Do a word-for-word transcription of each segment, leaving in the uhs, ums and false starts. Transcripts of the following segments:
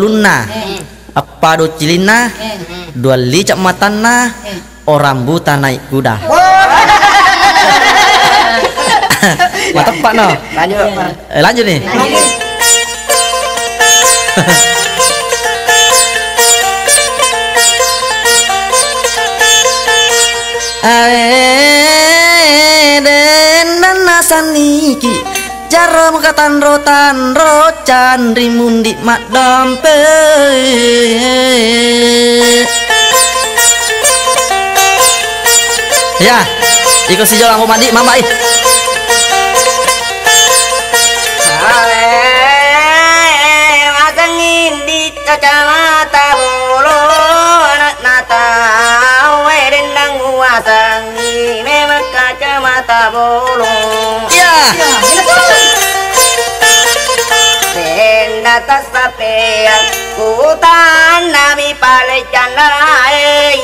ulunna, eppa docilinna, dua licak matanna, orang buta naik kuda. Mateppa no. Lanjut, Pak. Eh, lanjut nih. Ae, den dan nasanniki. Jarro muka tanro-tanro, canri mundi maddompe. Ya, iko si jolo Ambo Madi, Mama, ih. Ae, masengin di Kacamata Bolo, anakna tau, eh, dendang uasangi, memang Kacamata Bolo. Iya. Denda tassapeang, kutanami pale janda, eh.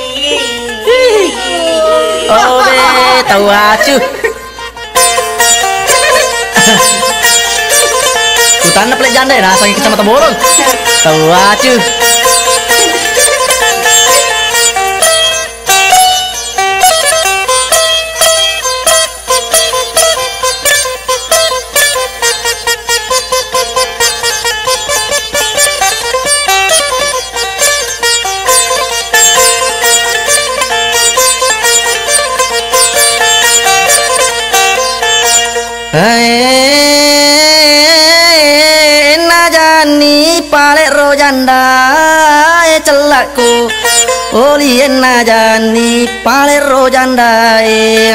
Oh, be, tau acu. Kutanna pale janda, nasangi Kacamata Bolo. Tau acu. Eh, najanni pale ro janda e cellakku. Oli e najanni pale ro janda e.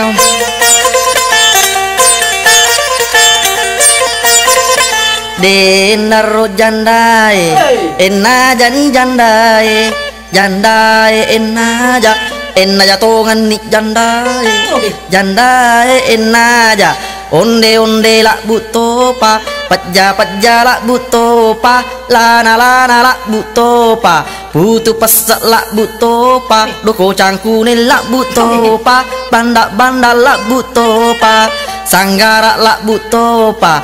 Denna ro janda e, enna jani janda e. Jandae ennaja, ennaja tongenni jandae. Jandae ennaja, onde-onde labbu topa, pejja-pejja labbu topa, lana-lana labbu topa, putu pesse labbu topa, doko cangkune labbu topa, banda-banda labbu topa, sanggara labbu topa,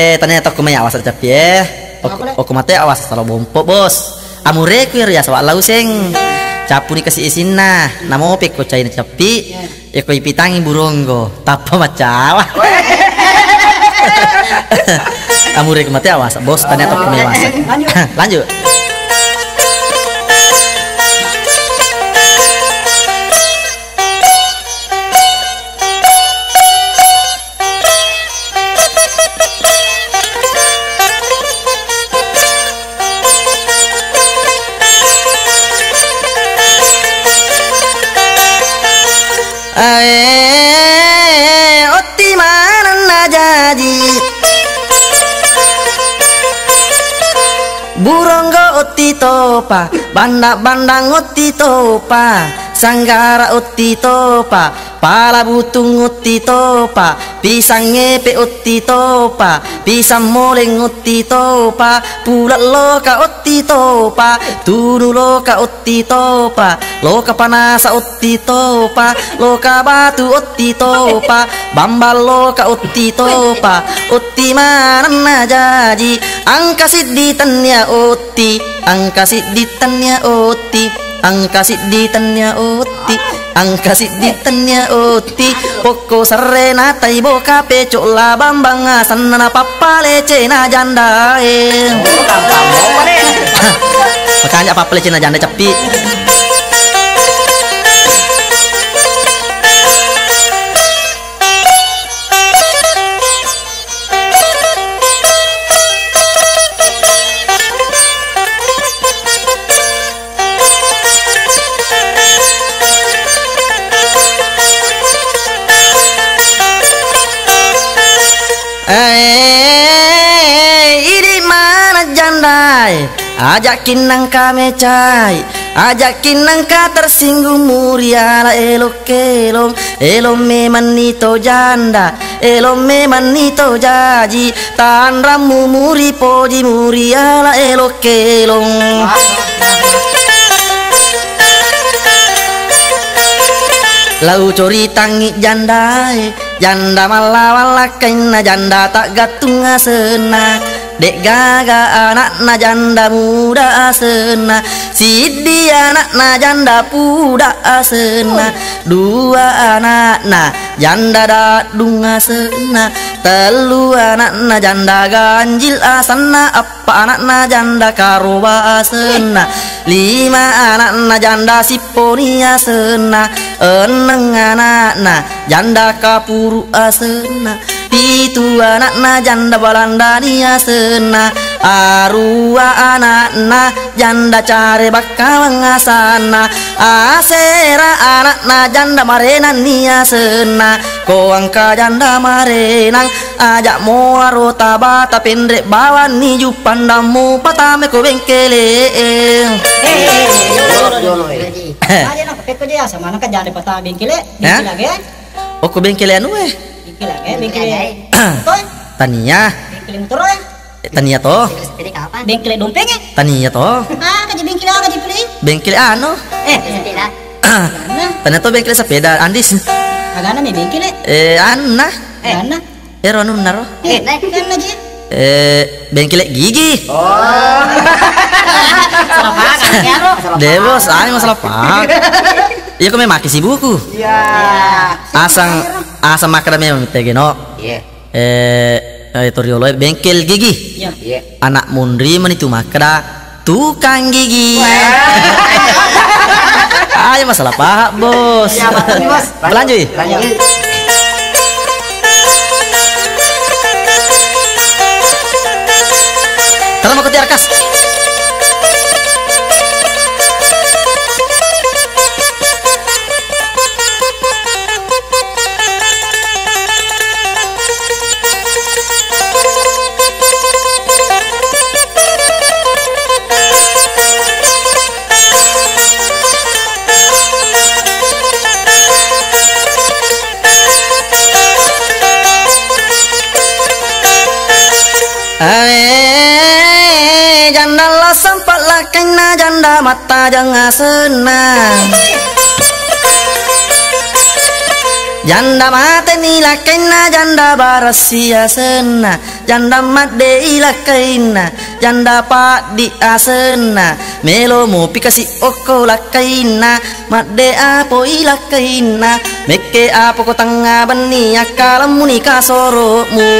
Eh, tania tokko mai awasa cappi, eh. Okko mate awasa salo bompo, Bos. Amureku ero yasa wa lauseng. Capuni kasi isinna. Namo pekko caina cappi. Iya. Eko ipitangi buronggo, tappa macawa. Amureku mate awasa, Bos, tania tokko mai awasa. Lanjut. Lanjut. Ae, otti manenna jaji. Buronggo otti topa, bandang-bandang otti topa, sanggara otti topa, pala butung otti topa, pisang ngepe otti topa, pisang moleng otti topa, puleng loka otti topa, tunu loka otti topa, loka panasa otti topa, loka batu otti topa, bambang loka otti topa, otti manenna jaji, angka siddi tennia otti, angka siddi tennia otti, angka siddi tennia otti, angka siddi tennia otti, pokko serre natai boka pecok la bambang asenna napappalecena jandae. Makanja pappalecena janda cappi. Eh, idi maneng jandae, ajakki nengka mecai, ajakki nengka tersinggung, muri ala elok kelong, elong memanni to janda, elong memanni to jaji, tanrammu muri poji, muri ala elok kelong. Lau coritangngi jandae, janda mallawang lakkainna, janda taggattung asenna. De'gaga ana'na janda muda asenna, siddi ana'na janda puda asenna, dua ana'na janda daddung asenna, tellu ana'na janda ganjil asenna, eppa ana'na janda karoba asenna, lima ana'na janda sipponi asenna, enneng ana'na janda kapuru asenna, pitu ana'na janda balandani asenna, arua ana'na janda care bakkawang asanna, asera ana'na janda marenanni asenna, ko engka janda marenang, ajak moaro tabata penre bawanni juppandammu patame ko bengkele. Eh, eh, eh, jolo, jolo, eh. Aja nak pekko je asa mana ka janda patame bengkele, bengkele age. Okko bengkele anu e. Bengkele age, bengkele. Toh? Tania. Bengkele motor e. Eh, tania to. Bengkele dompeng e. Tania to. Ah, kaji bengkele aga ji peli? Bengkele anu. Eh, sepeda. Tania to bengkele sepeda, Andis. Agana me bengkele? Eh, anu nah. Agana. Ero anunna ro. Eh, kan lagi. Eh, bengkele gigi. Oh. Salah paham ya, Ro? De, Bos, ayo masalah paham. Iya, kok memang maki sibuku. Iya. Asang, asang makkeda memang tegeno. Iya. Eh, eh, to riolo e bengkel gigi. Iya. Iya. Anak munri mani tu makkeda tukang gigi. Wah. Ayo masalah paham, Bos. Iya, betul, Bos. Lanjut. Lanjut. Terima kasih, Arkas. Ae, janda lasampa lakkainna, janda mattajeng asenna. Janda mateni lakkainna, janda barassi asenna. Janda maddei lakkainna, janda paddi asenna. Melo mopi kasi okko lakkainna, madde apoi lakkainna. Mekke apo ko tengnga benni, akkalemmuni kasoro'mu.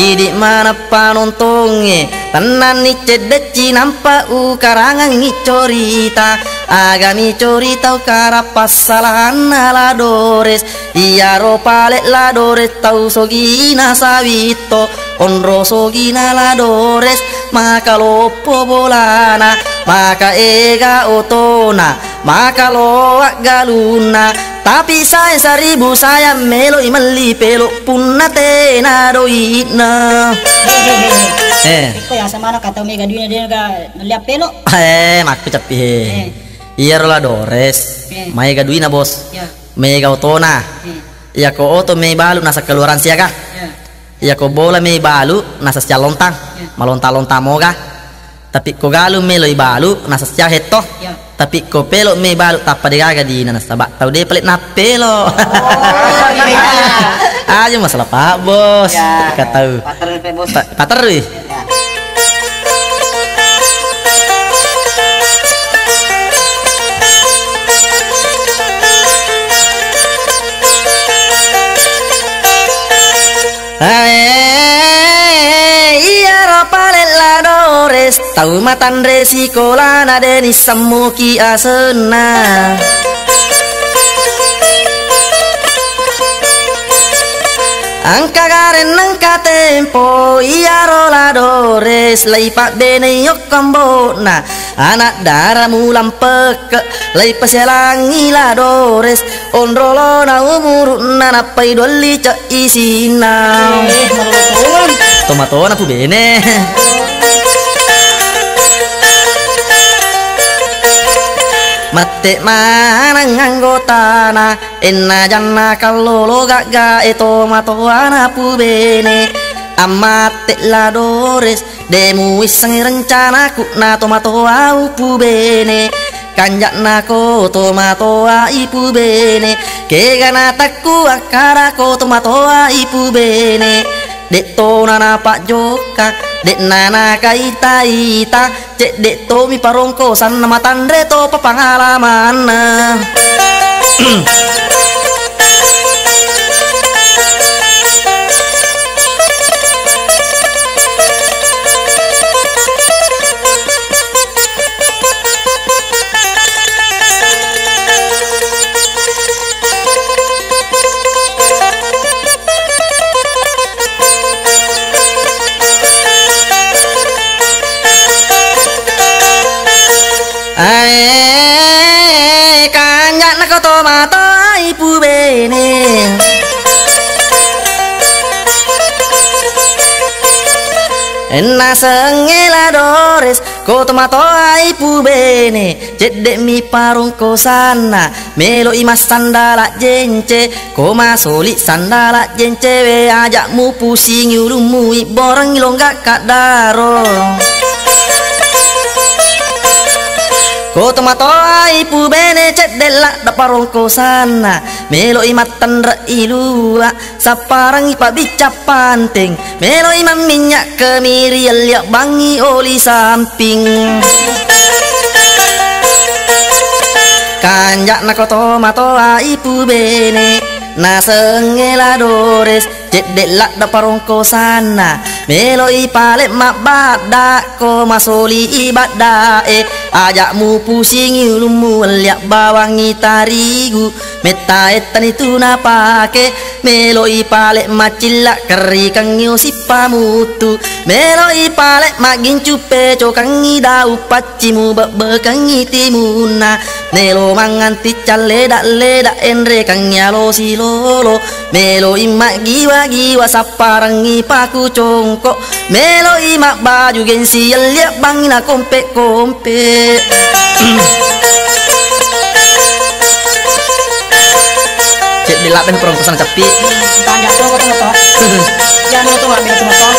Idi maneng panontongnge, tennanni ceddecci nampa ukarangangngi corita. Agami corita ukara passalanna La Dores. Iyaro pale La Dores tau sogina Sawitto, onro sogina La Dores, maka loppo bolana, maka ega otona, maka loa galunna. Tapi sayang seribu sayang, meloi melli pelo punna tena doi'na. Eh. Iko ya sama anak kata mega duina de ga melli pelo. Eh, makku cappi he. Eh. Iyaro La Dores, eh, maega duina, Bos. Ya. Mega otona. Eh. Iyako oto mei balu nasa keluaran siaga. Ya. Iyako bola mei balu nasa siang lontang. Ya. Malontang-lontang moga. Tapi ko galu meloi balu nasa siang hetto. Ya. Tapi ko pelo mei balu tappa degaga dina nasaba tau de pale nappelo. Oh, iya. Aja masalah Pak Bos. Ya. Ka tau. Paterui, Pak Bos. Pa-, paterui. Ae, iyaro pale La Dores, tau matanre sikolana deni semmuki asenna. Engka gareng nengka tempo, iyaro La Dores, lei pabbenei okko ambo'na, anak dara mulang pekke, lei pasialangi La Dores, onrolona umuru'na nappai dualli ce isinna. Eh, marotong. Tomatoana pubene. Mette maneng anggotana, enna janna kallolo gagga e tomatoana pubene. Ammatte La Dores, de muissengi rencanaku na tomatoa upubene. Kanja'na ko tomatoa ipubene, kega natakku akkara ko tomatoa ipubene. De'to na napajokka, de'na nakaita-ita, cedde' tomi parongko sanna matanre topa pangalamanna. Ae, kanja'na ko tomatoa ipubene. Enna sengnge La Dores, ko tomatoa ipubene, cedde'mi parongko sanna, melo'i massandala jence, ko masoli sandala jencewe, aja'mu pusingi ulummu, ibborengngi longga kaddaro. Ko tomatoa ipubene, cedde' ladda parongko sanna, melo'i mattanre ilua, sapparengngi pabicca panteng, melo'i mamminnya kemiri, ellia bangngi oli samping. Kanja'na ko tomatoa ipubene, nasengnge La Dores, cedde' ladda parongko sanna, melo'i pale mabbadda, ko masoli ibadda'e, aja'mu pusingi ulummu, ellia bawangngi tarigu, metta ettani tu napake, melo'i pale maccilla, kerrikengngi osi pamuttu, melo'i pale maggincu, pecokengngi daung paccimu, bebbekengngi timunna, melo manganti calleda-leda, enrekengngi alo silolo, melo'i maggiwa-giwa, sapparengngi paku congko, melo'i mabbaju gengsi, ellia bangngi na kompe-kompe. Cedde' Di labbeng perongkosan ceppi. Tanja to, to, to. Jangan to, ambil to, to.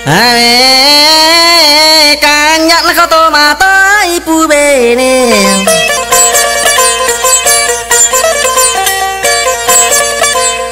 Awe, kanja'na ko to matoa ipubene.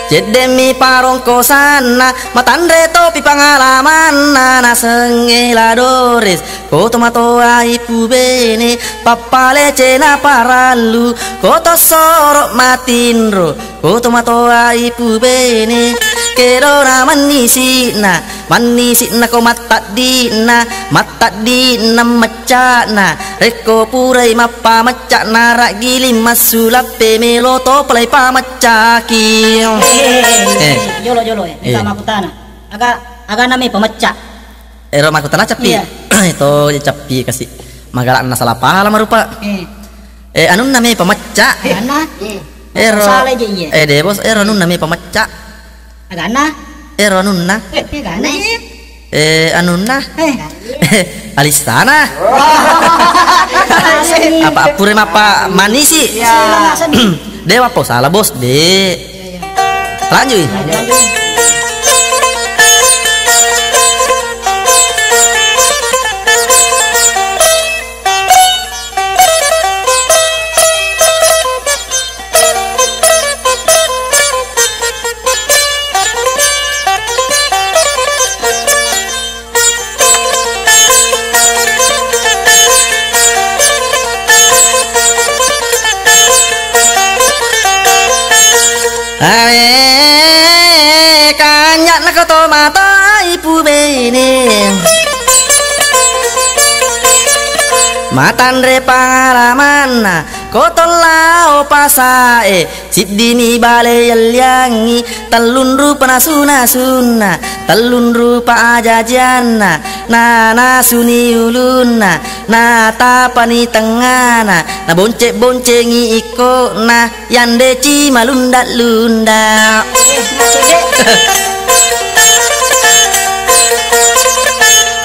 Ceddemmi parongkosanna, matanre topi pangalamanna, nasengnge la Dores. Ko to matoa ipubene, pappalecena parallu, ko to soro matinro. Ko to matoa ipubene, kedona mannisi'na, mannisi'na ko mattaddi'na, mattaddi'na mecca'na. Rekko purai mappamecca' naraggiling massulappe, melo to palai pameccaki. Eh, eh, eh, eh, eh. Jolo, jolo, eh. Mita makkutana. Aga, agana me pamecca'? Ero makkutana cappi. Iya. To cappi kasi. Magala'na salah paham rupa. Eh. Eh, anunna me pamecca'. Agana? Ero. Salah je iye. Eh, de bos, ero anunna me pamecca'. Agana? Ero anunna. Eh, agana? Eh, anunna. Eh. Alissana. Apa pure mappa manisi? Iya. Dewa po salah bos, de. Lanjut. Awe, kanja'na ko to matoa ipubene. Matanre pangalamanna, ko to lao pasae, siddimi bale yelliangngi, tellunrupa nasu-nasunna, tellunrupa ajajianna, nanasuni ulunna, natapani tengngana, nabonce-boncengi ikkona, yandeci malunda-lunda.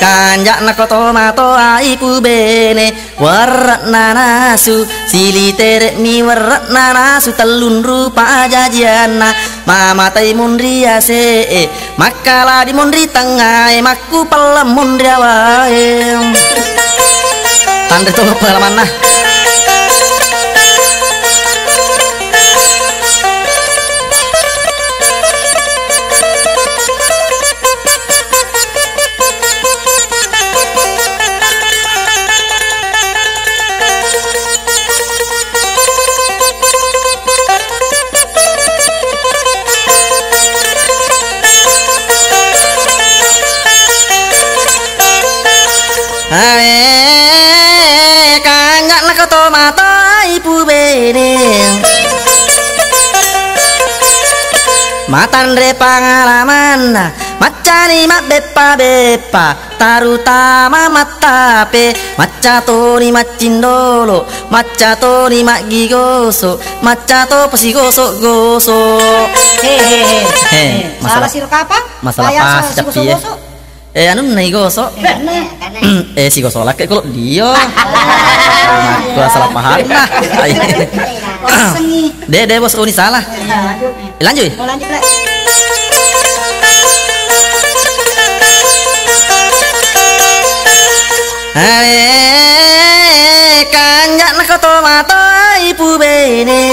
Kanja'na ko to matoa ipubene, werre'na nasu, silitere'mi werre'na nasu, tellunrupa ajajianna, mamatai monri ase'e, makkaladi monri tengngae, makkupella monri awae. Tanre to pengalamanna. Awe, kanja'na ko to matoa ipubene. Matanre pangalamanna, maccani mabbeppa-beppa, tarutama mattape, macca toni maccindolo, macca toni maggigoso, macca to pasigoso-goso. He, he, he. He, eh, masalah, salah siro kapang? Masalah. Payasa pas cappi, eh. Sigoso-goso. Eh, anunna igoso. Eh, anunna. Eh, sigoso lakke kolo dio. Makku salah pahanna. Ai. Wasengi. De, de, bos, uni salah. Iya. Lanjut. Mau lanjut, Lek. Eh, kanja'na ko to matoa ipubene.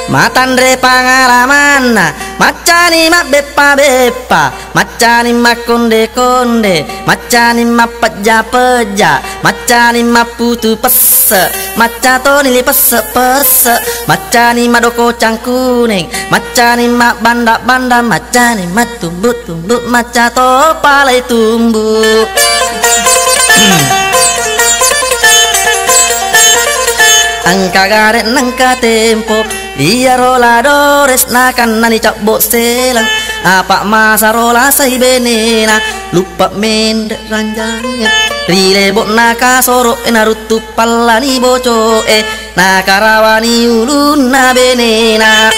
Matanre pangalamanna, maccani mabbeppa-beppa, maccani makkonde-konde, maccani mappejja-pejja, maccani mapputu pesse, macca toni lipesse-pesse, maccani madoko cangkuneng, maccani mabbanda-banda, maccani mattumbu-tumbu, macca to palai tumbu. Engka gare nengka tempo, iyaro La Dores nakannani cabbo selang, apa masaro lasai benena, luppa menre ranjangnge. Ri lebo'na kasoro'e naruttu pallani boco'e, nakarawani ulunna benena.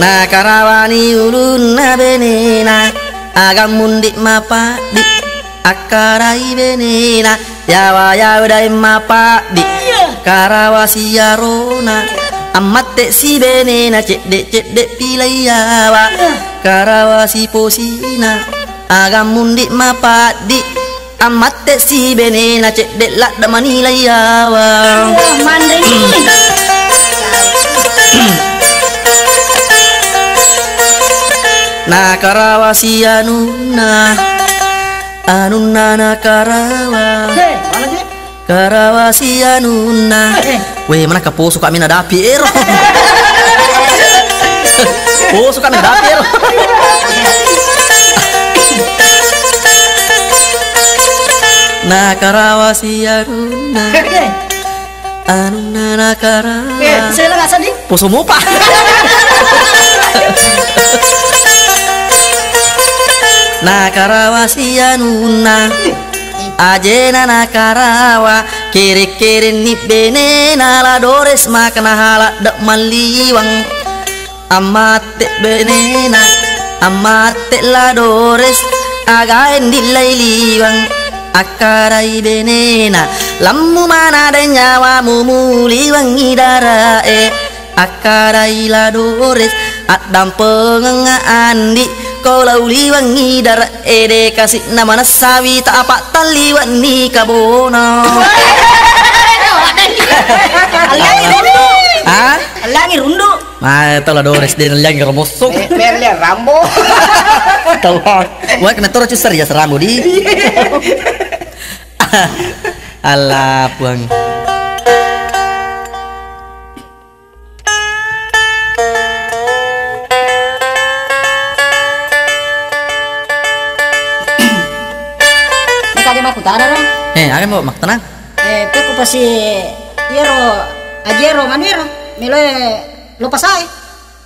Nakarawani ulunna benena, aga mundi mapaddi, akkarai benena, yawa-yawa daeng mapaddi. Karawa siarona, ammatte si benena, cedde-cedde pilai yawa. Karawa siposina, aga mundi mapaddi, ammatte si benena, cedde ladde manilai yawa. Wah, manrengi. Nakarawa si anunna, anunna nakarawa. Hei, mana je? Karawa si anunna. Eh, eh. Weh, mana kaposo kami nadapi ero. Poso kami nadapi ero. Nakarawa si anunna. Eh, eh. Anunna nakarawa. Eh, saya lah nggak sedih. Poso mupa. Nakarawa si anunna. Ajena nakarawa, kere-kerenni benena La Dores, makana haladde malliwang. Ammatte benena, ammatte La Dores, aga endi lai liwang. Akkarai benena, lammu mana de nyawamu muliwangi darae. Akkarai La Dores, addampengeng andi, ko lauliwangi dara ede kasi na manessawi ta apa talliwanni kabona. Alliangi rundu. Ah? Alliangi rundu. Ma tau La Dores de alliangi romosso. Eh, Merlian Rambo. Tau. Wah, kena toro cusar ya serambo di. Allah, Puang. Meka aja makkutana ro. Eh, aga mau makkutanang? Eh, pekku pasi iyaro ajiero manu ero. Melo lo pasai.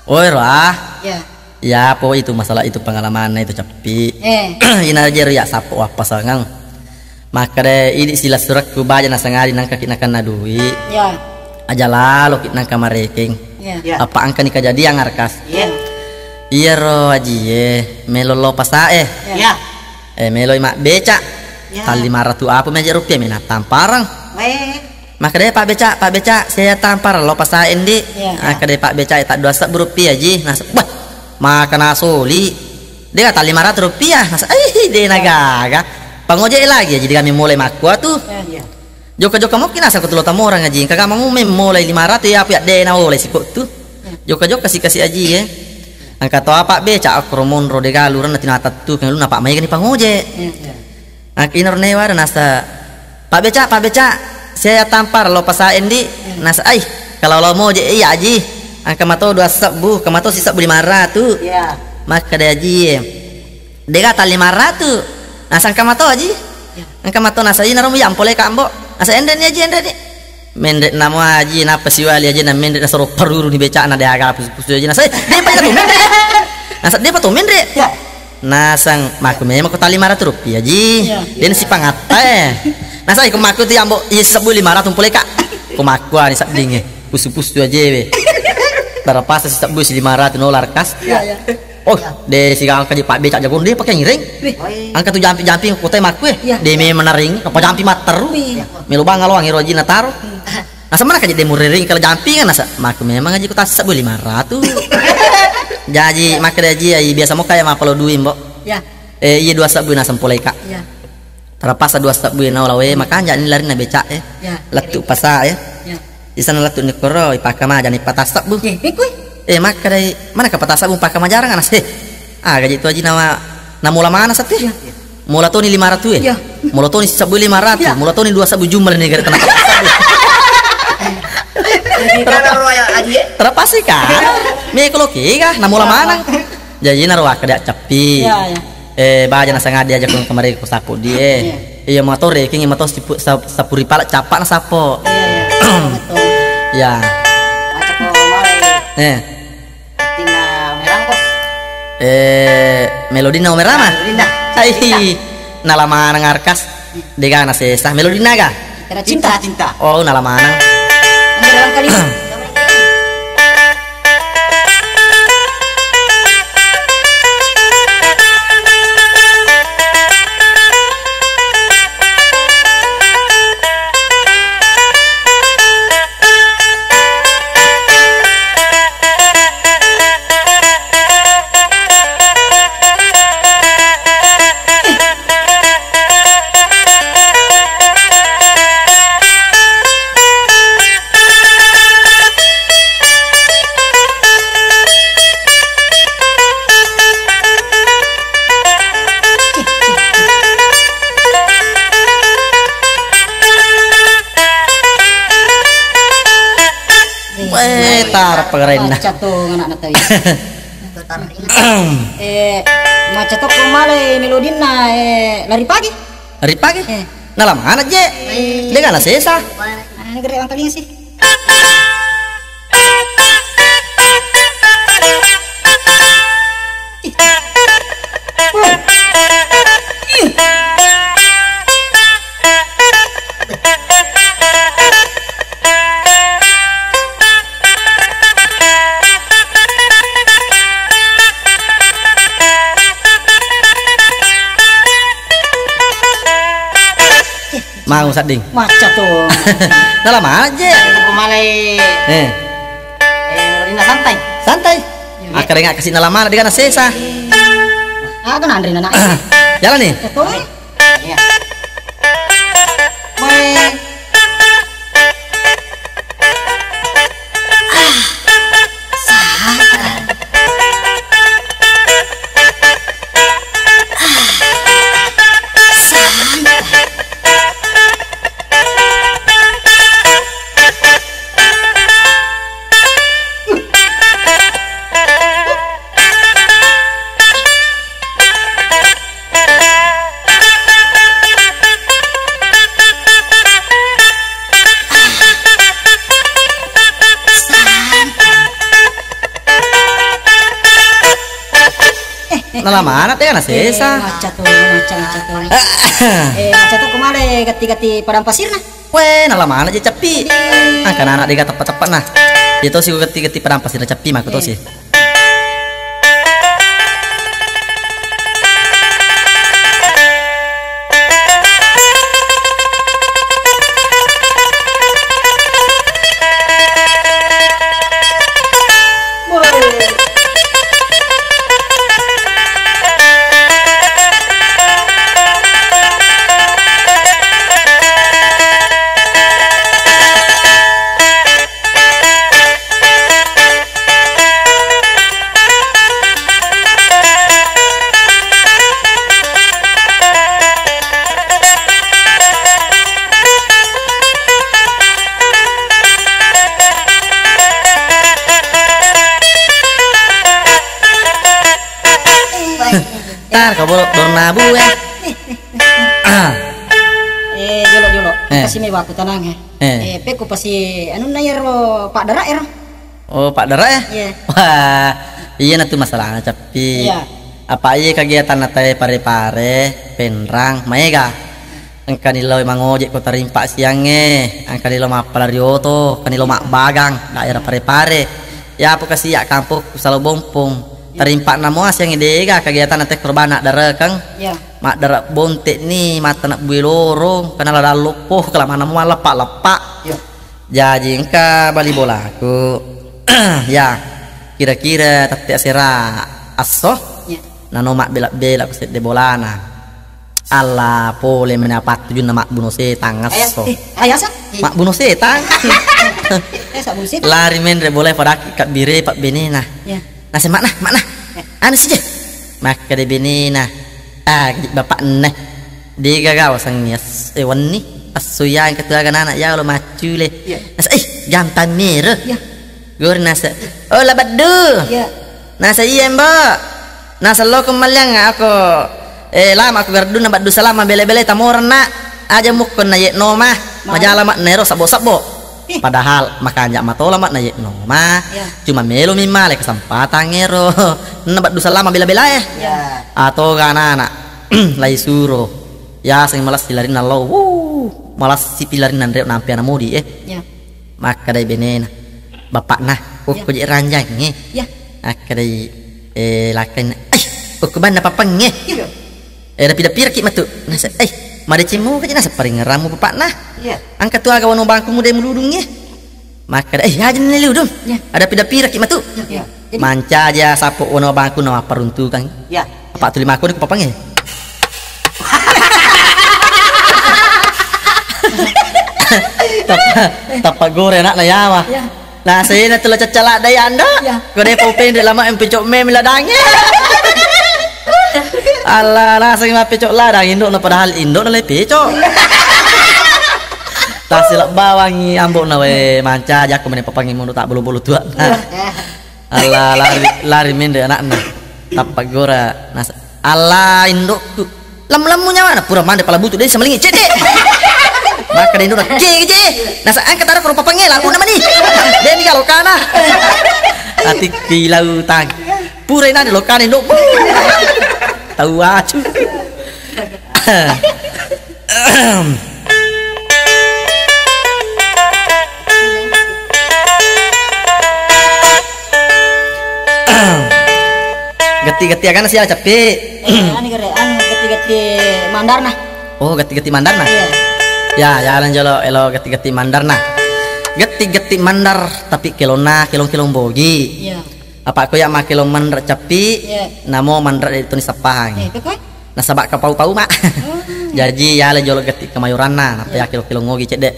Oh, ero ah. Ya. Ya, po itu masalah itu pengalamanna itu ceppi. Eh. Ina jero ya sappo wappasangang. Makkeda idi silessurekku baja nasangadi nangka ki nakenna dui. Ya. Aja lalo ki nangka marekeng. Ya. Ya. Apa engkani kejadian arkas. Ya. Iyaro ajie melo lo pasae. Ya. Ya. Eh, meloi mabbeca. Ya. Tallimaratu apa meja rupiah mena tamparang. Weh. Makkeda, "Pak Beca, Pak Beca, saya tampar lo pasae ndi." Iya. Makkeda Pak Beca, "Tak dua sebbu rupiah ji." Nasa, "Wah, maka nasoli. Dega tallimaratu rupiah." Nasa, "Eh, de nagaga." Pangoje lagi aji dega memulai makkua tu. Iya. Jokka-jokka mokki nasa ko tulo tamorang aji. Kaga mamu memulai limaratu ya, apa ya de na oleh siko tu. Iya. Jokka-jokka si kasi aji, eh. Angka to apa Beca, aku romonro dega lurang na tinata tu, kan lu napa mai gani pangoje. Iya. Ak-, inaro newa ada nasa, "Pak Beca, Pak Beca, saya tampar lo pasae ndi." Nasa, "Ai, kalau lo mau je iya aji. Angka mato dua sebbu, kemato si sebbu lima ratu." Iya. Makkeda aji, "Dega ta lima ratu." Nasa, "Angka mato aji." Iya. "Angka mato." Nasa, "Inaro mu yang pole kambo." Nasa, "Enre ni aji, enre ni." Menre namo aji, napa siwali aji na menre nasoro paruru ni becana de aga pusu-pusu aji. Nasa, "Eh, de pa itu menre." Nasa, "De pa tu menre." Iya. Nasang, "Makku memang ko ta lima ratu rupiah ji." Iya. Den sipangatta, eh. Nasang, "Iko makku tu ambo, iya sebbu lima ratu pole, Kak." Ko makku ani sedding, eh. Pusu-pusu aja, we. Tarapasa si sebbu si lima ratu nolar kas. Iya, iya. Oh, iya. De sigang kaji Pak Beca jago, de pakai ngiring. Wih. Angka tu jampi-jampi ko tai makku, eh. Iya. De memang naring, apa jampi matteru. Wih. Melo bang aloang ero aji nataro. Hmm. Nasa mana kaji de murering kalau jampi kan nasa. Makku memang aji ko ta sebbu lima ratu. Jaji, makkeda aji, ai, biasa mo kaya mapalo dui, Mbok. Ya. Eh, iya dua sebbu naseng polei, Kak. Ya. Tarapasa dua sebbu naola we, makanja ni lari na beca, eh. Ya. Lettu pasa, eh. Ya. Isana lettu ni koro, ipakamaja ni pata sebbu. Eh, pekui. Eh, makkedai, mana ka pata sebbu pakamajarang anas, eh. Ah, gaji tu aji nawa, namola mana satu, eh. Ya. Mola toni lima ratu, eh? Iya. Mola toni sebbu lima ratu, iya. Mola toni dua sebbu jumlah ni gara kena sebbu. Terpaksa kan? Me kalau kega, na mola manang. Jadi naro waka dia capi. Iya, iya. Eh, baja na sangadi aja ko kemarin ko sapu di, eh. Iya. Iya, motor, eh, kini motor sipu-, sap-, sapuri pala capa na sapo. Iya, iya. Betul. Ya. Macam ko kemarin. Eh. Tina merangkos. Eh, melodina omerama? Melodina. Hai, nala maneng Arkas. Dega nasesa. Melodina ga? Cinta, cinta. Oh, nala maneng. Eh, tarap pagarenna. Macca to anakna tadi. Eh, macca to ko male melodinna, eh, lari pagi. Lari pagi? Eh. Nala maneng je. Eh. Dega nasesa. Ah, ini gere wangkalinga sih. Mau sadding. Macca to. Nala maneng je. Ko malai. Eh. Eh, melodina santai. Santai. Iya. Akkarenga kasi nala maneng dega nasesa. Aga nanre anak. Jalan nih. Betul. Iya. Weh. Nala maneng tega nasesa. Eh, macca to, macca, macca to. Eh, macca to ko male gatti-gatti padang pasirna. Weh, nala maneng je cappi. Angka anak dega teppa-teppa na. Iya tosi ko gatti-gatti padang pasirna cappi mako tosi. Tar, kau bolok dornabu, eh. Ah. Eh, jolo, jolo. Eh. Kasi me waktu tenang, eh. Eh. Eh, pekko pasi anunna iyaro paddara ero. Oh, paddara, eh? Iya. Wah, iya natu masalahna, Cappi. Iya. Apa iya kegiatan natae pare-pare, penrang, maega. Engkani lao mangoje ko tarimpa siangnge, engkani lao mappalari oto, engkani lao mabbagang daerah Pare-Pare. Yapo kasi iya kampokku Salo Bompong. Tarimpa namo siangnge dega kegiatan nate korban addarekeng. Iya. Maddara bonte ni, mattana bue lorong, kana ladang loppo, kelamanna mo malleppa-leppa. Iya. Jaji engka bali bolaku. Ya, kira-kira tette asera esso. Iya. Nano mabbela-bela ku sedde bolana. Alla pole mena pattujunna mabbuno setang esso. Eh, ayasa? Mabbuno setang. Eh, sabbuno setang. Lari menre bolae padaki kabbire pabbenena. Ya. Nase makna, makna. Ya. Anu sije. Makkeda benena. Ah, jadi bapakna. Dega gaga wasengngi as-, eh, wenni. Esso iya engka tu aga anak ya lo maccule. Ya. Nasa, eh, gampang mero. Ya. Gor nasa, "Oh, La Baddu." Iya. Nasa, "Iya, Mbok." Nasa, "Loko malliang ako, eh, lama aku gardunna Baddu Salama bele-bele tamorenna. Aja mukkon na yek noma, majala mak nero sabbo-sabbo." Ih. Padahal makanja matola mak na yek noma. Iya. Cuma melo mi male kesempatan ero. Na Baddu Salama bela-bela, eh. Iya. Atau gana anak. Lai suro. Yaseng malassi larinna lao. Wuh, malassi pi larinna nreo nampe ana modi, eh. Ya. Makkedai benena. Bapakna, "Oh, ya, ko je ranjang, eh." Ya. Makkedai, eh, lakkainna, "Ai, oh, ko banna papangnge." Ya. Eh, dapi-dapiraki matu. Nasa, "Eh, madeceng muka je nasa paringerammu bapakna." Ya. Angka tu aga wano bangku mude muludung, eh. Makkeda, "Eh, aja ni ludung." Ya. Ada pida piraki matu. Ya, ya. Jadi mancaja sapo wono bangku na mapparuntukang. Ya. Apa tuli makoni ku papangnge. Tappa, tappa gore anakna yawa. Ya. Nah, saya na tula caccala dai anda. Ya. Kode pau pendre lama em pecok mem ladange. Allah, naseng mappecok ladang indokna padahal indokna le pecok. Tasila bawangi ambokna, we, mancaji akko mene papangi mono tak bolo-bolo tua. Allah, lari, lari mende anakna. Tappa gora nasa. Allah, indokku. Lemmu-lemmu nyawana pura mande pala butu deh samalingi. Cede. Maka deh indokna. Ke, ke. Nasa angkat ada koro papangi labu nama ni. Deni kalau kana. Ati kilau tang. Pura inade lokana indokku. Tau acu. Gatti-gatti agana sia cappi. Eh, ani gare, anu gatti-gatti mandarna. Oh, gatti-gatti mandarna? Iya. Ya, ya, lan jolo elo gatti-gatti mandarna. Gatti-gatti mandar, tapi kelonna, kelong-kelong bogi. Iya. Apa ko ya makelong manra cappi, iya, namo manra de toni sappahang. Eh, itu koi? Nasaba kapau-pau ma. Oh. Jaji yala jolo gatti kemayoranna, nappa, iya, yakilo-kilo ngogi cedde.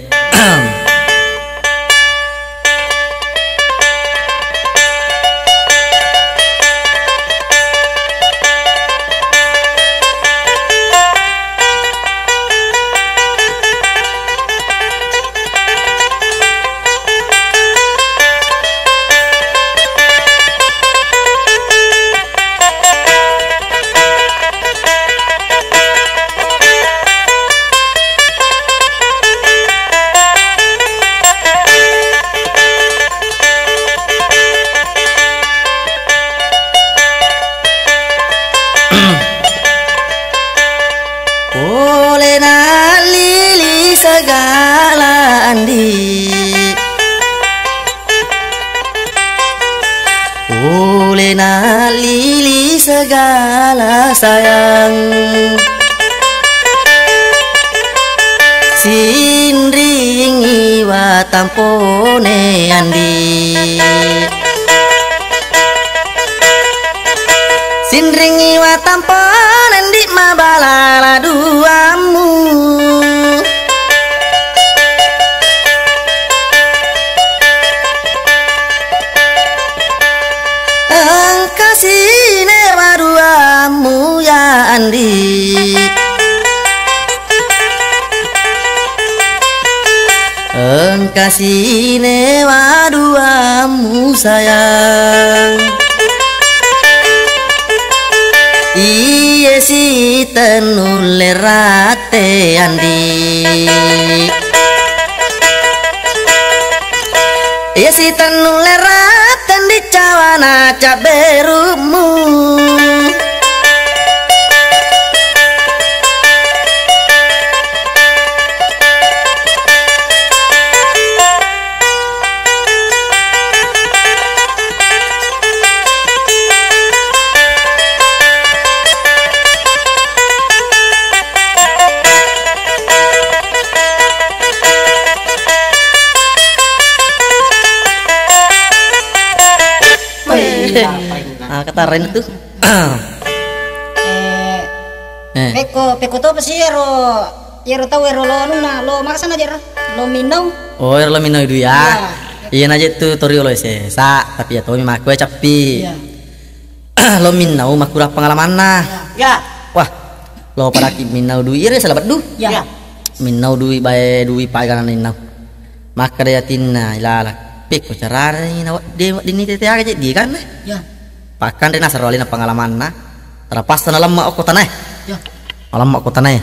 Pole nalili segala andi. Pole nalili segala sayang. Sinringi watampone andi. Sinringi watampone ndi mabalala duammu. Engka sinewa duammu ya andi. Engka sinewa duammu sayang. Iye sitennulle rate andi. Iye sitennulle rate andi cawana cabberummu. Ah, kata Ren tuh. Eh, Eh. Pekko, pekko topa si ero, ero tau ero lo anunna, lo makasana jero, lo minnau. Oh, ero lo minnau dui ya. Iya. Iya naje tu toriolo sesa, tapi ya tomi makku cappi. Iya. Lo minnau makurang pengalamanna. Iya. Wah, lo padaki minnau dui, ero salah beddu. Iya. Iya. Minnau dui bae dui pagana minnau. Makkeda yatinna ilala, "Pekko carana ni nawedding, wedding ni tete aga jeddi kan?" Ya. Pakkanre nasaro alena pengalamanna. Terpaksa nalemma okko tanae. Ya. Nalemma okko tanae.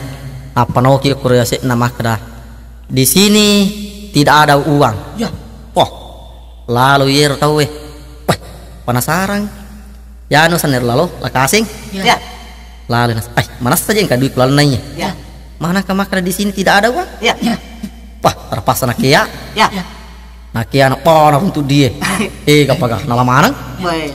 Nappa naoki okko ri ase'na makkeda, "Di sini tidak ada uang." Ya. Wah, lalo yero tauwe. Wah, penasaran. Yanu sanner lalo, lakaseng. Ya. Ya. Lale nas-, ai, manassa je engka duit kulalennai. Ya. Mana engka makkeda di sini tidak ada uang? Ya. Ya. Wah, terpaksa nakea. Ya. Nakea anak panah untuk dia. Eh, gapaga, nala maneng? Baik.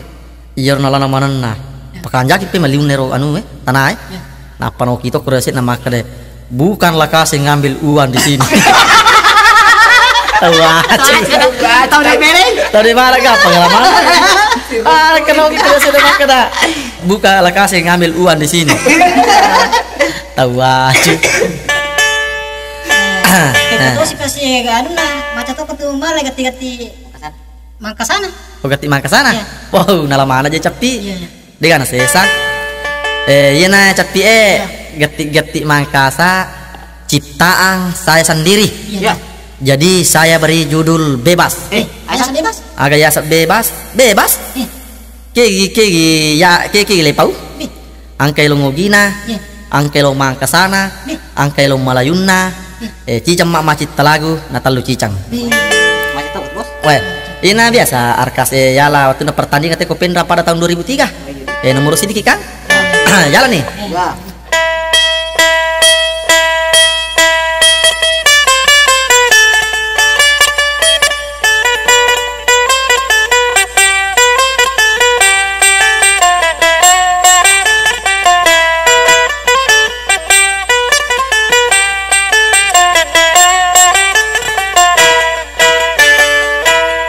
Iya, nala manenna. Pakanjaki pe maliunna ro anu, eh, tanah, eh. Ya. Nappa nokito kura sik na makkeda, "Bukanlah kasih ngambil uang di sini." Tahu aja. Tahu dari mana? Tahu dari mana, gak pengalaman? Ah, kenapa kita sudah makkeda, "Bukanlah kasih ngambil uang di sini." Tahu aja. Eh, itu sih pasti anu nah, macam tuh ketumbar lagi gati-gati Mangkasana. Oh, gati Mangkasana? Iya. Wow, nala maneng je cappi. Iya, iya. Dega nasesa. Eh, iyana cappi e, iya, gatti-gatti Mangkasa ciptaan saya sendiri. Iya. Iya. Jadi saya beri judul Bebas. Eh, biasa bebas? Aga yaseng bebas? Bebas? Iya. Kegi, kegi, ya, kegi lepau? Iya. Angka elo Ngogina, iya, angka elo Mangkasana, iya, angka elo Malayunna, iya, eh, ciceng ma macitta lagu, na tellu ciceng. Iya. Macet terus, Bos. Weh, ina biasa arkas, eh, yala waktu na pertandingan te ko Penra pada tahun dua ribu tiga. Eh, nomor sedikit kan? Yala nih. Ya.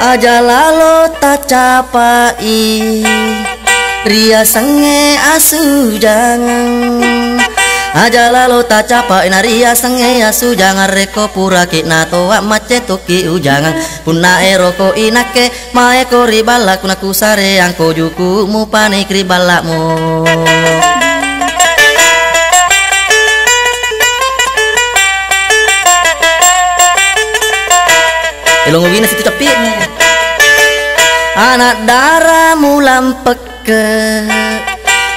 Aja lalo tacapai riasengnge asu jangang. Aja lalo tacapai na riasengnge asu jangang, rekko puraki natoa macce tokki ujangang. Punna eroko inakke maeko ri ballaku, nakusareangko juku mupani ri ballamu. Elong wina situ cappi. Anak dara mulampekke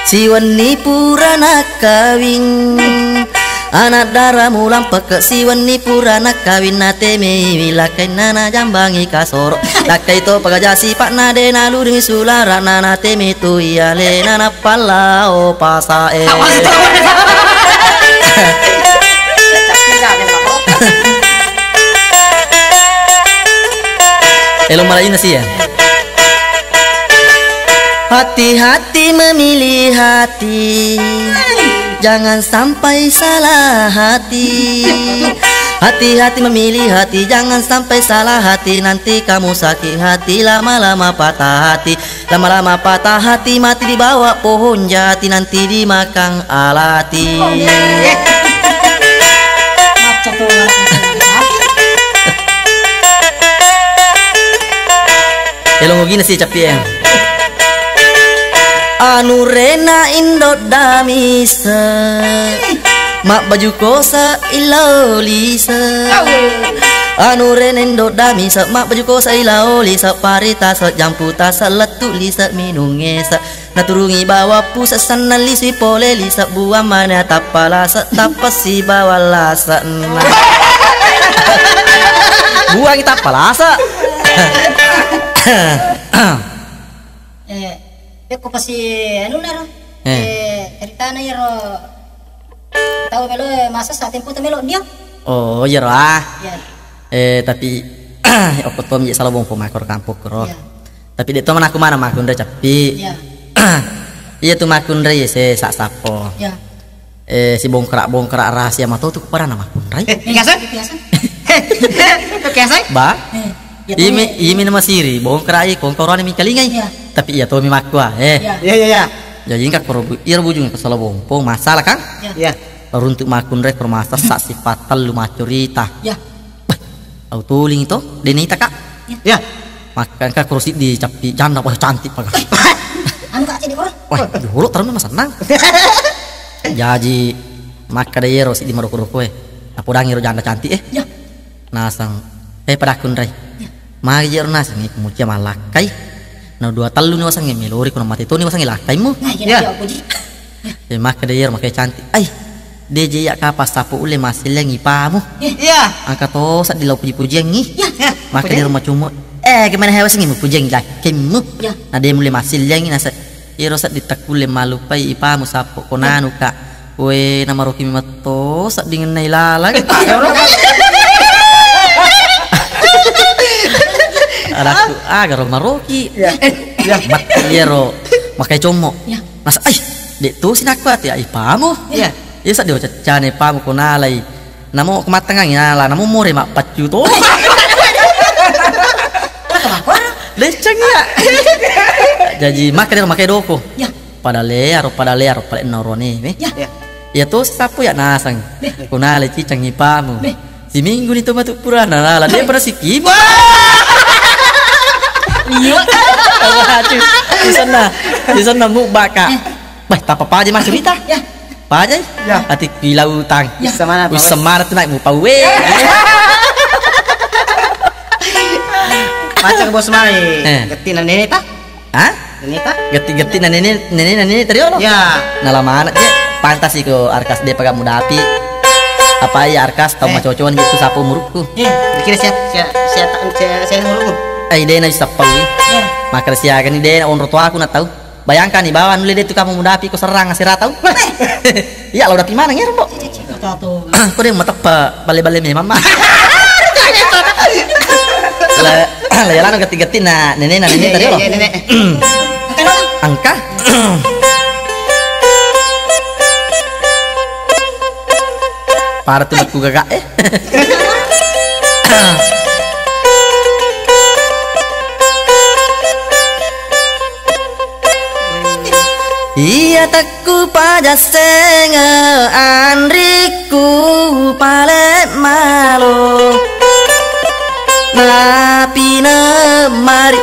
siwenni pura nakawing. Anak dara mulampekke siwenni pura nakawing, natemei wilakkainna najambangi kasoro. Nakkai to pagaja sipa'na de naluding sulara'na, natemei tu ialena nappallao pasae. Elo Malayuna sia. Hati-hati memilih hati, jangan sampai salah hati. Hati-hati memilih hati, jangan sampai salah hati. Nanti kamu sakit hati, lama-lama patah hati. Lama-lama patah hati, mati di bawah pohon jati, nanti dimakan alati. Macca tu. Elong ogina si cappi e. Anu rena indo damise, mabbaju kosa ilao lise. Anu rena indo damise, mabbaju kosa ilao lise, pari tase, jampu tase, lettu lise, minung ese. Naturungi bawa puse, sennang lisui pole lise, buang mana tappa lase, tappa sibawa lase. Buang tappa lase. Eh, pekko pasi anu naro. Eh. Eh, ceritana iyaro tau melo masa saat tempo tu melo dia. Oh, iyaro ah. Ya. Eh, tapi okko tommi sala bompo makko kampokku ro. Ya. Tapi de to manaku mana makkunrai cappi. Ya. Iya tu makkunrai se sa sappo. Ya. Eh, si bongkara-bongkara rahasia mato tu kepada nama kunrai. Eh, biasa? Biasa. Biasa? Ba? Eh, iya, imi, tapi imi nama siri, bongkara i, kongkorani mi kalingai. Iya. Tapi iya to mi makkua, eh. Iya. Iya, iya, iya. Jadi engka koro bu-, iya bujung ke sala bompo, masalah kan? Iya. Iya. Runtuk makkunrai permasa saksi fatal lu macurita. Iya. Bah, au tuling to, denita kak. Iya. Iya. Maka engka koro siddi cappi janda, wah, cantik paga. Anu kak, cedde koro. Wah, jolo terus masennang. Jaji makkeda iyaro siddi maroko-rokoe. Napodangi ro janda cantik e. Ya. Naseng, eh, padakku nrai. Ya. Magi iyaro naseng, eh, mucia malakkai. Na dua tellu ni wasengnge melori, kuna mate toni wasengnge lakkaimu. Nah, iya, iya, aku ji. Eh, makkeda iyaro makai cantik. Ai, de je iya kapang sappo ulle massellengi pamu. Iya. Angka to seddi lao puji-pujiangi. Iya. Iya. Makkeda iyaro macumu. Eh, gimana hewa sengi mupujiangi lakkaimu? Iya. Na de mulle massellengi nase. Iyaro sedding takkulle mallupai ipamu sappo ko nanu, Kak. We, namaroki memetto seddingenna ilalang. Anakku, agaro maroki. Iya. Iya. Matti iyaro makai commo. Iya. Nasa, "Ai, dek tosi nakku ati, ai, ipamu." Iya. Iya, sedding caccane ipamu ko nalai. Namo ko mattengngang nala, namo more mappaccu to. Decceng iya. Jaji makkeda makai doko. Iya. Pada learo, pada learo, pada naurone, eh. Iya. Iya. Iya to, sappo ya naseng. Iya. Ko nalai ciceng ipamu. Iya. Siminggu ni to matu purana nala, dia pada sikimo. Iya. Aduh, di sana, di sana mu baka. Iya. Bah, tapa paja mas cerita. Iya. Paja? Iya. Ati pilautang. Iya. Bisa mana, Pak Bos? Bisa mana tu naik mupa we. Macam Bos mai. Eh. Getti na nene ta? Hah? Nene ta? Getti-getti na nene, nene na nene tadi, oh. Iya. Nala mana je? Pantas iko Arkas de paga mudapi. Apa iya Arkas tau macocoan gitu sapu murukku. Eh, kira siap, siap, siap, siap, siap murukku. Ai de na bisa pau. Iya. Makara siaga ni de na onro to aku na tau. Bayangkan ni, bawa nulle de tu kamu mudapi ko serrang asera tau. Iya, lo dapi mana ngero, Mbok? Ko de mateppe balle-balle memang, Mak. La, la yalano getti-getti na nene na nene tadi lo. Iya, iya, Nenek. Angka. Pada tu ku gagak, eh. Iya tekku pajassenge anrikku pale malo. Napine mari.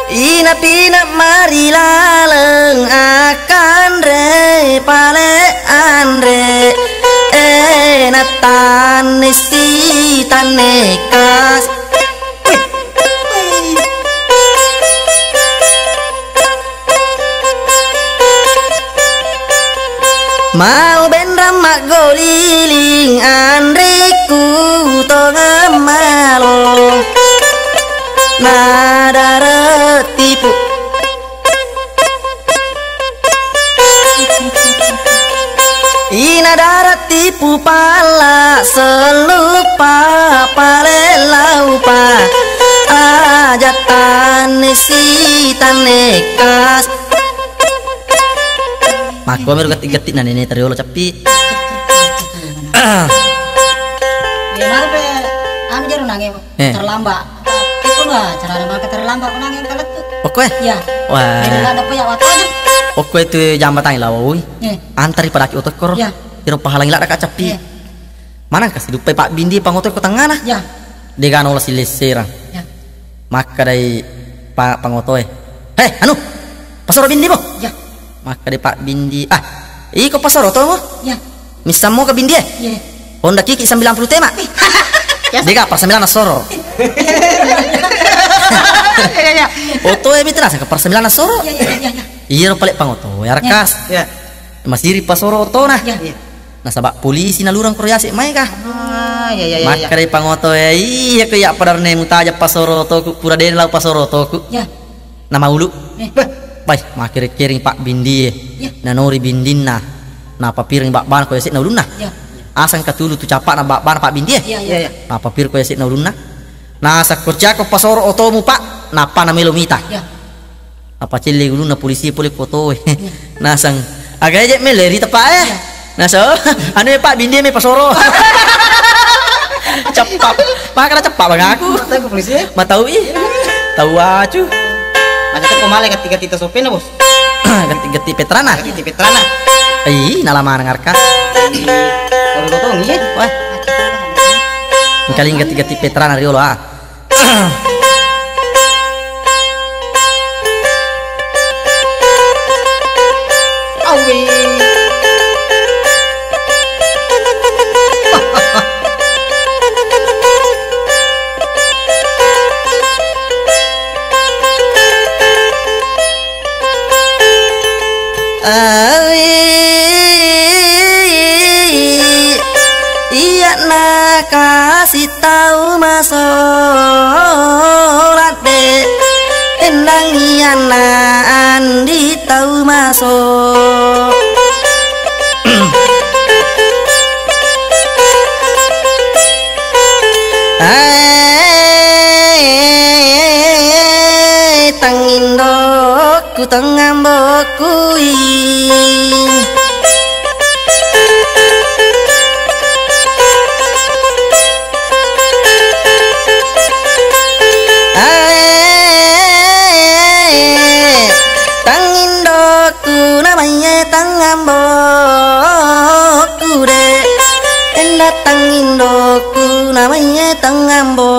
Ina pina mari laleng akanre pale anre, eh, natanne si tanne kas. Mau benrang maggoliling anrikku tongeng malo. Nadare tipu. Ina dare tipu pala sellupa pale laupa. Aja tanne si tanne kas. Makko mero getti-getti na nene tariolo cappi. Eh, mare pe anu jaro nange, eh, terlambat. Iko dua carana maka terlambat ko nange kalettu. Okko e? Iya. Wah. Jadi ada pe ya waktu aja. Okko itu jambatang lawoi. Eh. Antari padaki oto koro. Iya. Iro pahalangi ladda ka cappi. Iya. Manang kasi duppai Pak Bindi pangoto ko tengngana. Iya. Degana ola silesserang. Iya. Makkadai pa-, pangotoe, "He, anu, pasoro Bindi mo." Iya. Makkadai Pak Bindi, "Ah, iko pasoro tomo? Iya. Missammo ke Bindi e? Iya. Honda Kiki sembilan puluh tema." Iya. Dega, per sembilan soro. Iya, iya, iya. Oto e mitra, ke per sembilan soro. Iya, iya, iya, iya. Iya, ro pale pangoto, ya, iya, rekas. Iya. Masiri pasoro otona. Iya. Iya. Nasaba polisi nalurang koro yase maega. Ah, iya, iya, iya, iya. Makkadai pangoto e, "Iya ko iya padarne mutaja pasoro otoku, pura dena lau pasoro otoku." Iya. Namaulu. Eh. Bai, makkere-kereng Pak Bindi e. Iya. Nanori Bindinna. Napapireng babbana ko yase'na ulunna. Iya. Asang katulu tu capa'na babbana Pak Bindi e. Iya, iya. Iya, iya. Napapir ko yase'na ulunna. Nasakko ciako pasoro otomu, Pak. Nappa namelo mita. Iya. Apa celle ulunna polisi pole ko oto e. Iya. Nasang, "Aga aja mele rita, Pak e?" Iya. Nasa, "Anu e, Pak, Bindi e me pasoro." Ceppap. Makana ceppap bang aku. Matau ke polisi e? Matau i. Tau acu. Macam tu pemale ketika kita sopena, Bos. Getti-getti petrana. Getti petrana. Ih, nala maneng arka. Baru gotong, iya. Wah. Engkaling getti-getti petrana riolo, ah. Awi. Awi, iya na kas Sitau maso ladde, tendangi anna andi tau maso. Eh, tangindokku, tangambokku i. Ae, tangindokku namaiye tangambokku de. Enda tangindokku namaiye tangambo.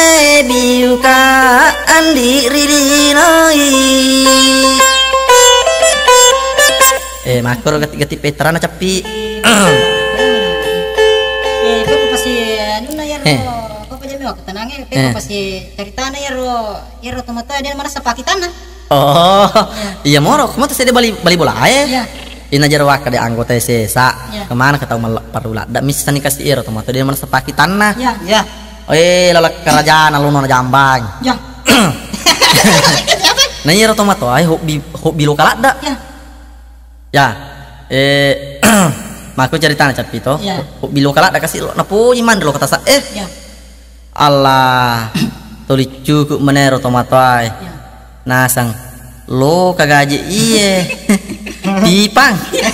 Eh, biuka andi ridinoi. Eh, makkoro gati-gati petrana cappi. Eh, kok pasti anu na yaro, Eh. Kok pasti anu, kok pasti Eh. Caritana yaro, yaro tomatoa de manessa pakitanna. Oh, iya. Iya moro, kamu tuh saya bali, bali bola eh. Iya. Ina jero waka de anggota sesa. Iya. Kemana ketau mal-, perlu ladda, misalnya kasih ero tomatoa de manessa pakitanna. Iya. Iya. Eh, lala kerajaan alun na jambang. Iya. Nah, ero tomatoa eh, hobi, hobi lo kaladda. Iya. Ya, eh, mako ceritana cappi to. Iya. Hobi lo kaladda kasi lo, napoji manre lo katasa eh. Iya. Allah, tuli cukup menero tomatoae. Iya. Nasang, lo kagaje iye. Pipang. Iya.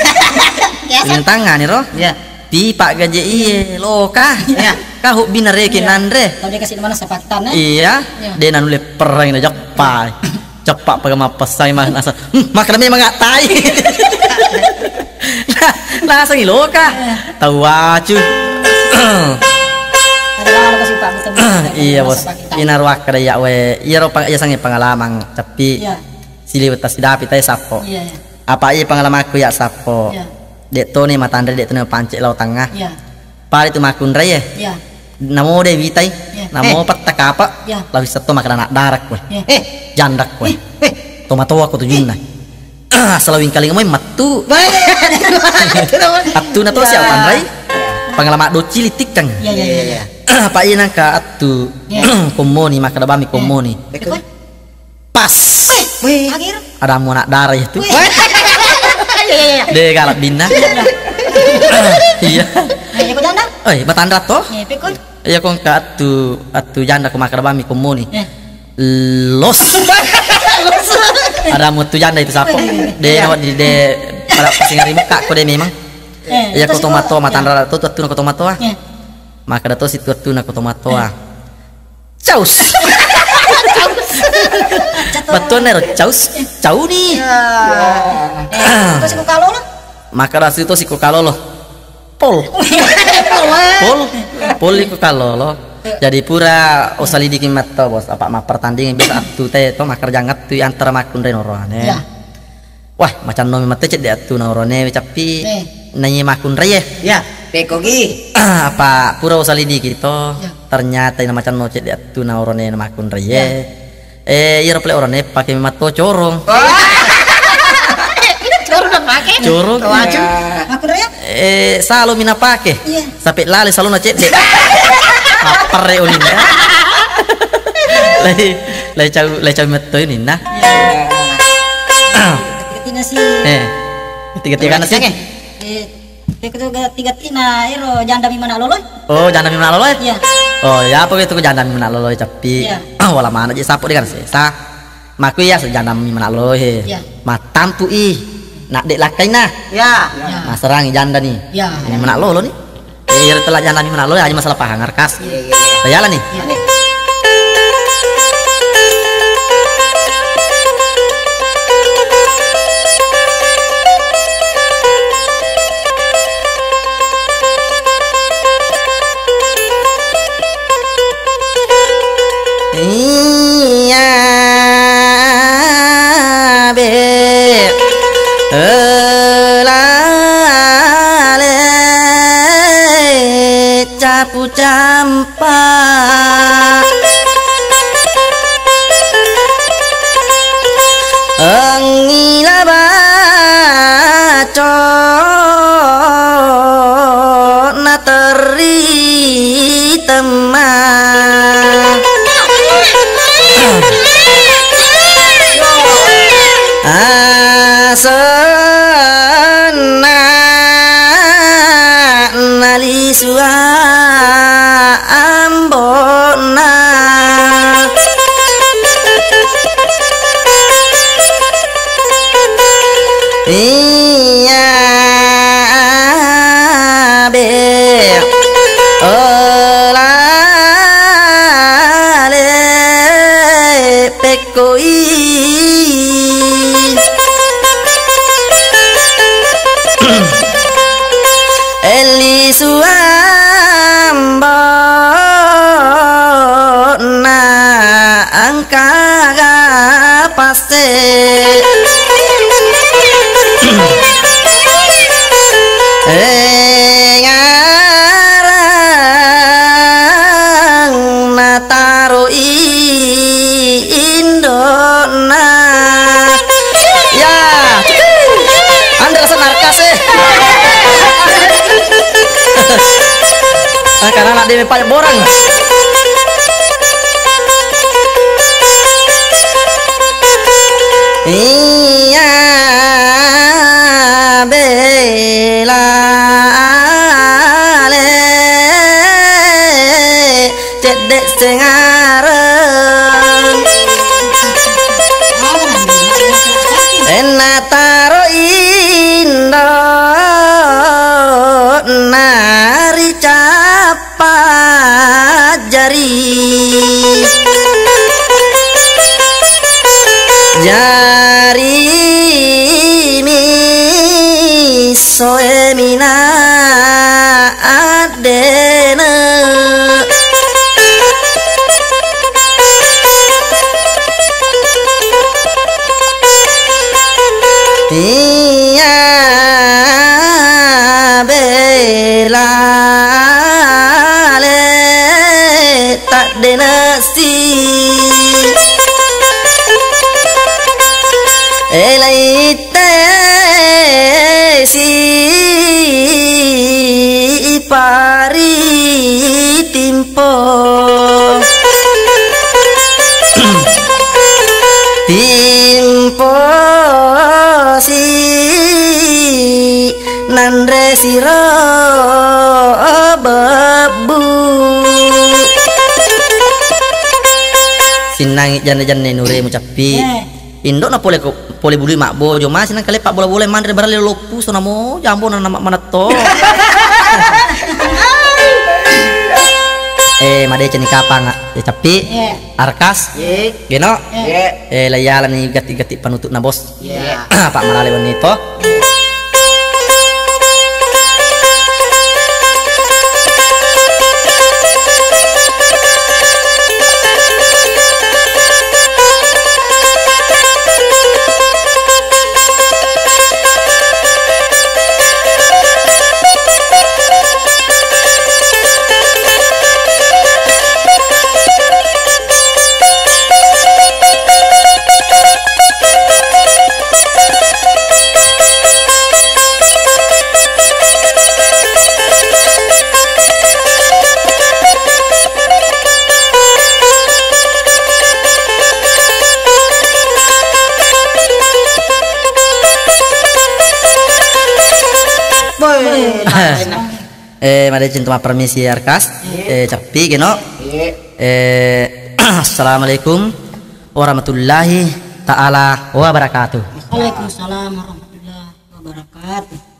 Ini tangani ro. Iya. Pipa gaje iye, lo ka. Iya. Ka hobi nareke Iya. Nanre. Tau de kasi mana sepakitan eh. Iya. Iya. De nanulle perang na jappai. Ceppa paga mappessai ma-, nasa, "Hmm, makkeda memang attai." Nasengi loka. Tau acu. Ada lalo kasi, Pak, betul. Iya, Bos. Ina ruak kada ya we. Iya ro pang-, iya sangi pengalaman, tapi Iya. Siliwet tasidapi tai sappo. Iya, iya. Apa iya pengalamanku ya sappo? Iya. Dek toni matanre, dek toni pancek lao tengah. Iya. Pada tu makkunrai e. Iya. Namo de witai, Iya. Namo Eh. Petta kapa, Iya. Lawi setto makkeda anak dara koe. Iya. Eh. Janda koe. Eh. Eh. Tomatoa ko tujunna. Eh. Salawing kaling moi mattu. Baik. Attu na to Iya. Siapa tanrai? Pengalaman doci litikkang. Iya, iya, iya, iya. Apa iya nangka attu Iya. Kommoni makkeda bami Iya. Kommoni. Betul. Pas. Wih. Ada mu anak dara itu. Wih. Iya, iya, iya. De galak binna. Iya. Iya. Ayo, ko janda? Oi, matanra to? Iya, pekon. Iya, ko engka attu, attu janda ko makkeda bami kommoni. Iya. Los. Los. Ada mu tu janda itu sappo. Iya, iya, iya. De nawa di de pada pasingari muka ko de memang. Iya, iya, ko tomato matanra to tu attu ko tomatoa. Iya. Makkeda to situ attu ko tomatoa. Iya. Caus. Caus. Bettuanna ero caus, cauni. Iya. Eh, terus ko kalolo? Makkeda situ si ko kalolo. Pol. Pol. Pol, pol iko kalolo. Jadi pura usalidiki metto, Bos. Apa mappertandingi biasa attu te to makkerjang attu antara makkunrai noroane. Iya. Wah, macanno memang tecek de attu na oronewe cappi. Eh. Naiye makkunrai e. Ya, pekogi. Apa pura usalidiki to? Ya. Ternyata ina macanno cek de attu na orone na makkunrai e. Ya. Eh, iyaro pale orone pake memang to corong. Wah. Corong na pake? Corong. Wajib. Makkunrai e? Eh, salo mina pake. Iya. Sampai lale salona cedde. Appare uninna. Lai, lai cau, lai cau metto uninna. Iya. Tiga-tiga sih. Eh. Tiga-tiga sih. Oke. Eh, tiga-tiga ero janda mi mana lolo? Oh, janda mi mana lolo ya? Iya. Oh, ya apa itu janda mi mana lolo cappi. Iya. Ah, wala mana je sapu dengan sesa. Makku iya sejana mi mana lolo he. Iya. Matampu i. Nak dek lakkaina. Iya. Iya. Maserangi janda ni. Iya. Ini mana lolo ni. Iya, telah janda mi mana lolo aja masalah pahang arkas. Iya, iya, iya. Tayala ni. Iya. Iya, be. Elale capu campa. Eli suambo na angkaga passe. Engarang nataroi indona. Ya, anre rasa narkas e. Ah, karena nak deme pale borang. Iya bela ale cedde sengareng. Enna taro indo nari cap pajari. Jari mi soe mina addene. Iya belale taddenesi. Elai tesi paritimpo. Timpo si nanre siro bebbu. Sinnangi janne-janne nure mucappi. Eh. Indokna pole ko, pole bului mabbojo, masih nang kale pabbola-bola manre barang lelo loppu, sonamo jambo na nama manetto. Eh, madeceng ni kapang, eh, cappi. Iya. Arkas. Iya. Geno. Iya. Eh, layalani gati-gati panutuk na bos. Iya. Pak malale wenni to. Eh, madeceng tu mappermisi Arkas. Eh, cappi geno. Eh, assalamualaikum warahmatullahi taala wabarakatuh. Waalaikumsalam warahmatullahi wabarakatuh.